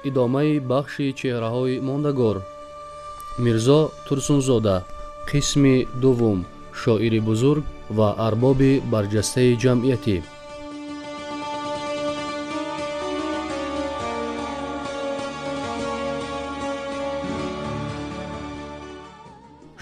Идомаи бахши чеҳраҳои мондагор. Мирзо Турсунзода, қисми дуввум, шоири бузург ва арбоби барҷастаи ҷамъиятӣ.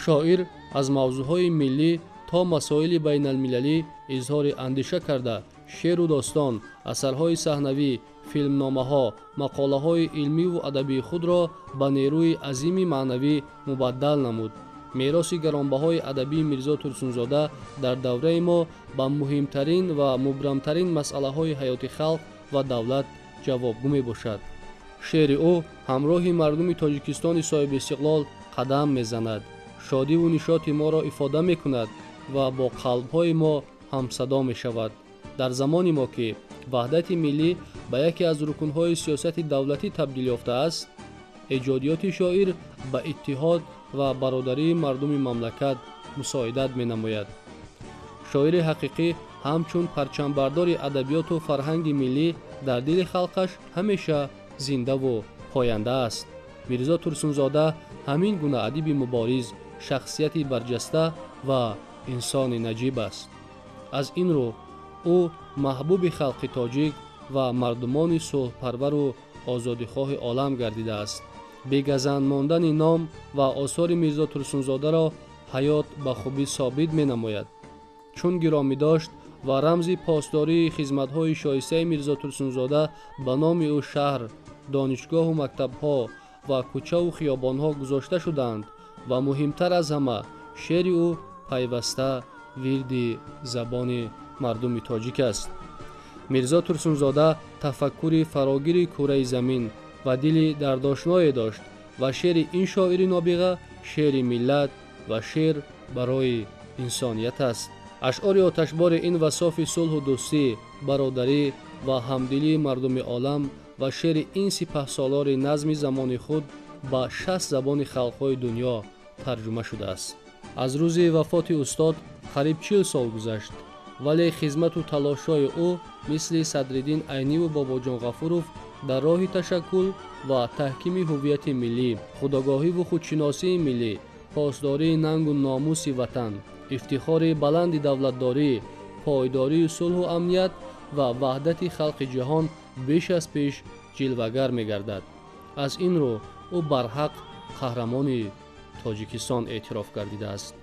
Шоир аз мавзӯъҳои миллӣ то масоили байналмилалӣ изҳори андеша карда, шеъру достон, асарҳои саҳнавӣ, филмномаҳо, мақолаҳои илмиву адабии худро ба нерӯи азими маънавӣ мубаддал намуд. Мероси гаронбаҳои адабии Мирзо Турсунзода дар давраи мо ба муҳимтарин ва мубрамтарин масъалаҳои ҳаёти халқ ва давлат ҷавобгӯ мебошад. Шеъри ӯ ҳамроҳи мардуми Тоҷикистони соҳибистиқлол қадам мезанад, шодиву нишоти моро ифода мекунад ва бо қалбҳои мо ҳамсадо мешавад. Дар замони мо, ки ваҳдати миллӣ ба яке аз рукнҳои сиёсати давлатӣ табдил ёфтааст, эҷодиёти шоир ба иттиҳод ва бародарии мардуми мамлакат мусоидат менамояд. Шоири ҳақиқӣ ҳамчун парчамбардори адабиёту фарҳанги миллӣ дар дили халқаш ҳамеша зиндаву поянда аст. Мирзо Турсунзода ҳамин гуна адиби мубориз, шахсияти барҷаста ва инсони наҷиб аст. Аз ин рӯ ӯ маҳбуби халқи тоҷик ва мардумони сулҳпарвару озодихоҳи олам гардидааст. Бегазанд мондани ном ва осори Мирзо Турсунзодаро ҳаёт ба хубӣ собит менамояд. Чун гиромӣ дошт ва рамзи посдории хизматҳои шоистаи Мирзо Турсунзода ба номи ӯ шаҳр, донишгоҳу мактабҳо ва кӯчаву хиёбонҳо гузошта шудаанд ва муҳимтар аз ҳама шеъри ӯ пайваста вирди забони мардуми тоҷик аст. Мирзо Турсунзода тафаккури фарогири кураи замин ва дили дардошное дошт ва шеъри ин шоири нобиға шеъри миллат ва шеър барои инсоният аст. Ашъори оташбори ин васофи сулҳу дӯстӣ, бародарӣ ва ҳамдилии мардуми олам ва шеъри ин сипаҳсолори назми замони худ ба 60 забони халқҳои дунё тарҷума шудааст. Аз рӯзи вафоти устод қариб 40 сол гузашт, вале хизмату талошҳои ӯ мисли Садриддин Айниву Бобоҷон Ғафуров дар роҳи ташаккул ва таҳкими ҳуввияти миллӣ, худогоҳиву худшиносии миллӣ, посдории нангу номуси ватан, ифтихори баланди давлатдорӣ, пойдории сулҳу амният ва ваҳдати халқи ҷаҳон беш аз пеш ҷилвагар мегардад. Аз ин рӯ ӯ барҳақ қаҳрамони Тоҷикистон эътироф гардидааст.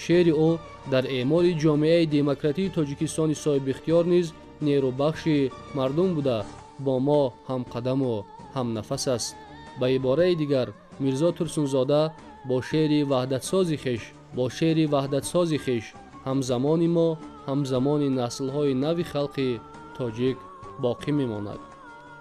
Шеъри ӯ дар эъмори ҷомеаи демократии Тоҷикистони соҳибихтиёр низ нерӯбахши мардум буда, бо мо ҳамқадаму ҳамнафас аст. Ба ибораи дигар, Мирзо Турсунзода бо шеъри ваҳдатсози хеш ҳамзамони мо, ҳамзамони наслҳои нави халқи тоҷик боқӣ мемонад.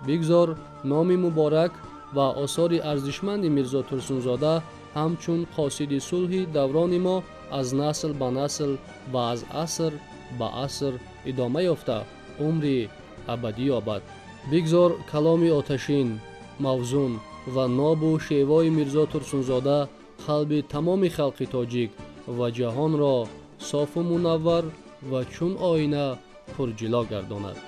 Бигзор номи муборак ва осори арзишманди Мирзо Турсунзода ҳамчун қосиди сулҳи даврони мо аз насл ба насл ва аз аср ба аср идома ёфта умри абадӣ ёбад. Бигзор каломи оташин, мавзун ва нобу шевои Мирзо Турсунзода қалби тамоми халқи тоҷик ва ҷаҳонро софу мунаввар ва чун оина пурҷило гардонад.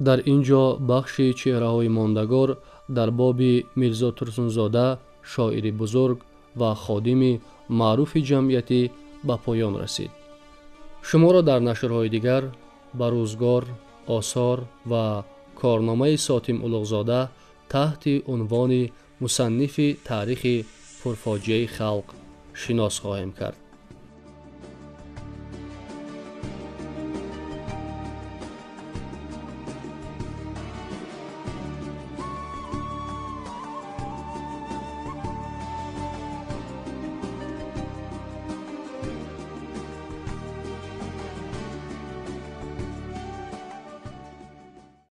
Дар ин ҷо бахши чеҳраҳои мондагор дар боби Мирзо Турсунзода, шоири бузург ва ходими маъруфи ҷамъиятӣ ба поён расид. Шуморо дар нашрҳои дигар ба рӯзгор, осор ва корномаи Сотим Улуғзода таҳти унвони мусаннифи таърихи пурфоҷиаи халқ шинос хоҳем кард.